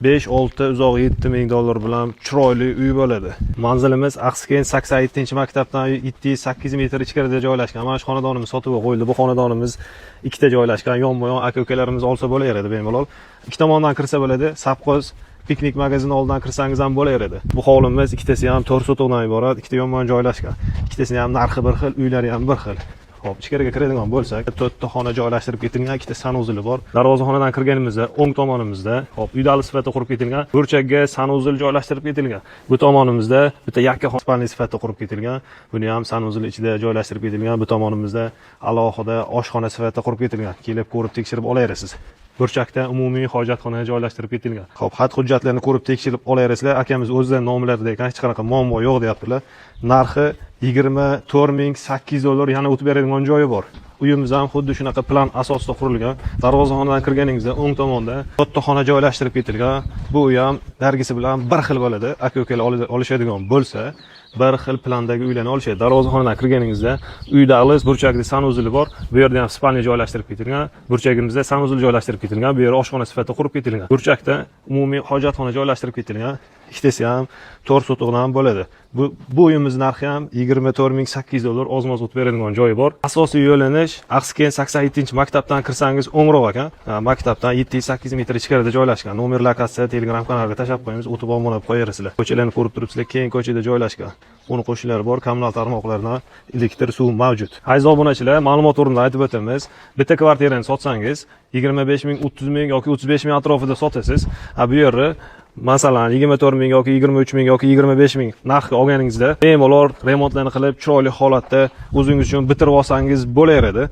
5-6, uzog'i 7 ming dollar bilan chiroyli uy bo'ladi. Manzilimiz Axsikent 87-maktabdan 708 metr ichkarida joylashgan. Mana shu xonadonimiz sotuvga qo'yildi. Bu xonadonimiz ikkita joylashgan. Yonma-yon aka-ukalarimiz olsa bo'laveradi bemalol. Ikki tomondan kirsa bo'ladi. Sapqoz Piknik magazini oldidan kirsangiz ham bo'laveradi. Bu hovlimiz ikkitasi ham 4 sotixdan iborat, ikkita yonma-yon joylashgan. Ikkitasini ham narxi bir xil, uylari ham bir xil. Xo'p, ichkariga kiradigan bo'lsak, to'rtta xona joylashtirib ketilgan, ikkita санузел i bor. Darvozaxonadan kirganimizda o'ng tomonimizda, xo'p, uy dahliz sifatida qurib ketilgan, burchakka санузел joylashtirib ketilgan. Bu tomonimizda bitta yakka спальный sifatida qurib ketilgan. Buni ham санузел ichida joylashtirib ketilgan. Bu tomonimizda alohida oshxona sifatida qurib ketilgan. Kelib ko'rib tekshirib olaverasiz. Burchakda umumiy hojatxona joylashtirib ketilgan. Xo'p, xat hujjatlarni ko'rib tekshirib olaverasizlar. Akamiz o'zidan nomlarida ekan, hech qanaqa muammo yo'q deyaptilar. Narxi 24 800 dollar, yana o'tib beradigan joyi bor. Uyimiz ham xuddi shunaqa plan asosida qurilgan. Darvozaxonadan kirganingizda o'ng tomonda to'rtta xona joylashtirib ketilgan. Bu uy ham nargisi bilan bir xil bo'ladi. Aka ukalar olishadigan bo'lsa, bir xil plandagi uylarni olishadi. Darvozaxonadan kirganingizda uy dahliz, burchakda санузел i bor. Bu yerda ham спальня joylashtirib ketilgan. Burchagimizda санузел joylashtirib ketilgan. Bu yer oshxona sifatida qurib ketilgan. Burchakda umumiy hojatxona joylashtirib ketilgan. Ikkitasi ham 4 sotixdan bo'ladi. Bu uyimiz narxi ham 24 800 dollar, ozmoz o'tib beradigan joyi bor. Asosiy yo'lanish Axsikent 87-maktabdan kirsangiz o'ngroq ekan. Ha, maktabdan 708 metr ichkarida joylashgan. Nomer, lokatsiya Telegram kanaliga tashlab qo'yamiz, o'tib obuna bo'lib qo'yaverasizlar. Ko'chalarni ko'rib turibsizlar, keng ko'chada joylashgan. Qo'ni qo'shnilar bor, kommunal tarmoqlardan elektr, suv mavjud. Aziz obunachilar, ma'lumot o'rnida aytib o'tamiz. Bitta kvartirani sotsangiz 25 ming, 30 ming yoki 35 ming atrofida sotasiz. Ha, bu yerni masalan 24 ming yoki 23 ming yoki 25 ming narxga olganingizda bemalol remontlarni qilib, chiroyli holatda o'zingiz uchun bitirib olsangiz bo'laveradi.